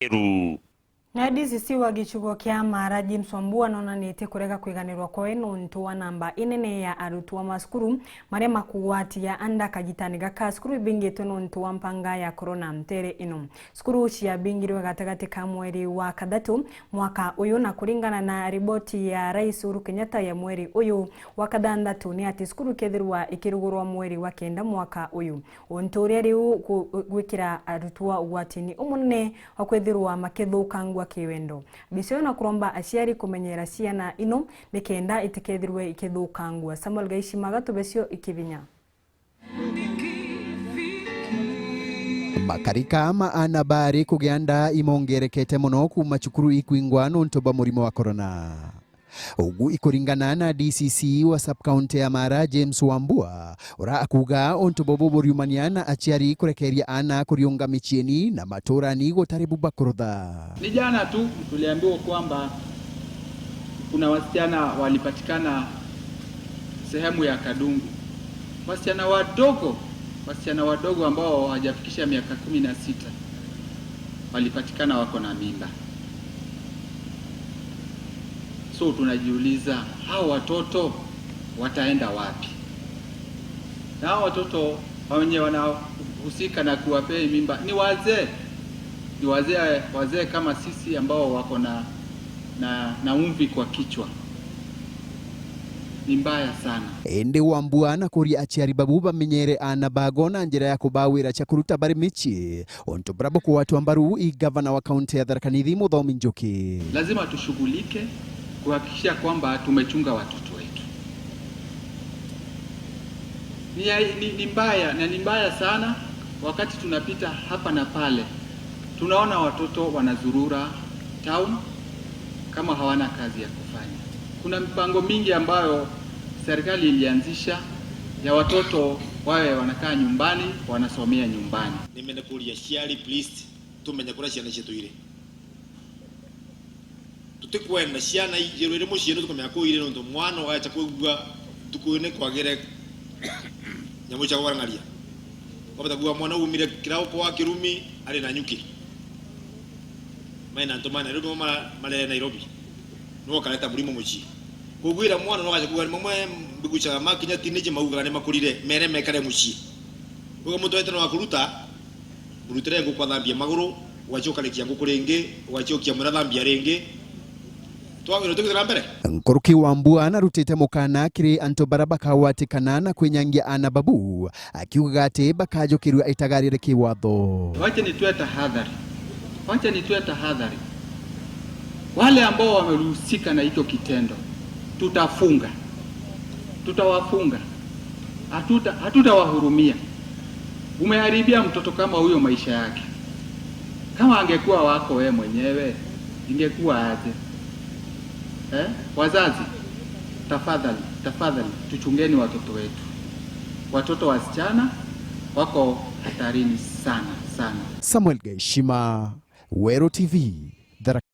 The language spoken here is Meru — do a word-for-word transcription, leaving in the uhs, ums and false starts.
Meru. Na D C C wa gicigo kia Mara, James Wambua, nonanitie kurega kwiganirwa kwawe nontu wa namba inene ya arutwa ma cukuru maria makugwatia nda kagitani gaka. Cukuru ibingitwe nontu wa mpanga ya corona ntere ino. Cukuru ciabingirwe gatagati ka mweri wa kathatu mwaka uyu, na kuringana na riboti ya Rais Uhuru Kenyatta ya mweri uyu wa kathanthatu, ni ati cukuru ikethirwa ikirugurwa mweri wa kenda mwaka uyu. Untu uria riu gu-, gwikira arutwa ugwatini umunene wa kwithirwa makithukangua kiwendo. Bicio na kuromba aciari kumenyera ciana ino nikenda itikethirwe ikithukangua. Samuel Gaishima agatubecio ikibinya. Makarika ma aana baari kugia nda imongerekete mono kuuma cukuru ikwingwa nontu bwa murimo wa corona. Ugu ikuringana na D C C wa sub-county ya Mara, James Wambua, ura akuga untu bubu buriumania na aciari kurekeria aana kuriunga miciini na maturani gutari bu bakurutha. Ni jana tu tuliambiwa kwamba kuna wasichana walipatikana sehemu ya Kadungu. Wasichana wadogo, wasichana wadogo ambao hawajafikisha miaka kumi na sita walipatikana wako na mimba. So tunajiuliza, hao watoto wataenda wapi? Na hao watoto wenye wanahusika na kuwapea hii mimba ni wazee, ni wazee, wazee kama sisi ambao wako na, na, na mvi kwa kichwa. Ni mbaya sana. Indi Wambua na kuria aciari babu bamenyere aana bago na njira ya kubawira cia kuruta bari micii, untu buria bukugwatwa mbaru i gavana wa kaunti ya Tharaka Nithi, Muthomi Njuki. Lazima tushughulike kuhakikisha kwamba tumechunga watoto wetu. Ni, ni, ni mbaya, na ni mbaya sana wakati tunapita hapa na pale, tunaona watoto wanazurura town kama hawana kazi ya kufanya. Kuna mipango mingi ambayo serikali ilianzisha ya watoto wawe wanakaa nyumbani, wanasomea nyumbani. Nimene kuria aciari, please, tumenye kuria ciana cietu iri. Tutikwenda ciana ijirwire mucii tukamenya kuiri, nontu mwana ugacha kwigua ntuku ine kwagire nyamu cia kugwarang'aria. Wabata kuigua mwana umire kirauko wa kirumi ari na nyuki. Maina antu ma Nairobi, ma-, marere Nairobi. Niwe ukareta murimo mucii. Kugwira mwana no gacha kuigua, mamwe mbigucaga makinya teenage maugaga ni makurire, mere mekare mucii. Uga muntu wete no akuruta, murutire nguku athambie maguru, ugacoka rikia nguku ringi, ugacokia mwira thambia ringi. Twagwirwo tukwithira mbere. Nkuruki Wambua narutite mukana kiri antu bara bakagwatikana na kwinyangia aana babu, akiugaga ati bakajukirua itagarire kiwatho. Wacha nitoe tahadhari. Wacha nitoe tahadhari. Wale ambao wamehusika na hicho kitendo, tutafunga. Tutawafunga. Hatuta-, hatutawahurumia. Umeharibia mtoto kama huyo maisha yake. Kama angekuwa wako wewe mwenyewe, ingekuwa aje? Eh? Wazazi, tafadhali, tafadhali, tuchungeni watoto wetu. Watoto wasichana wako hatarini sana, sana. Samuel Gaishima, Weru T V, Tharaka.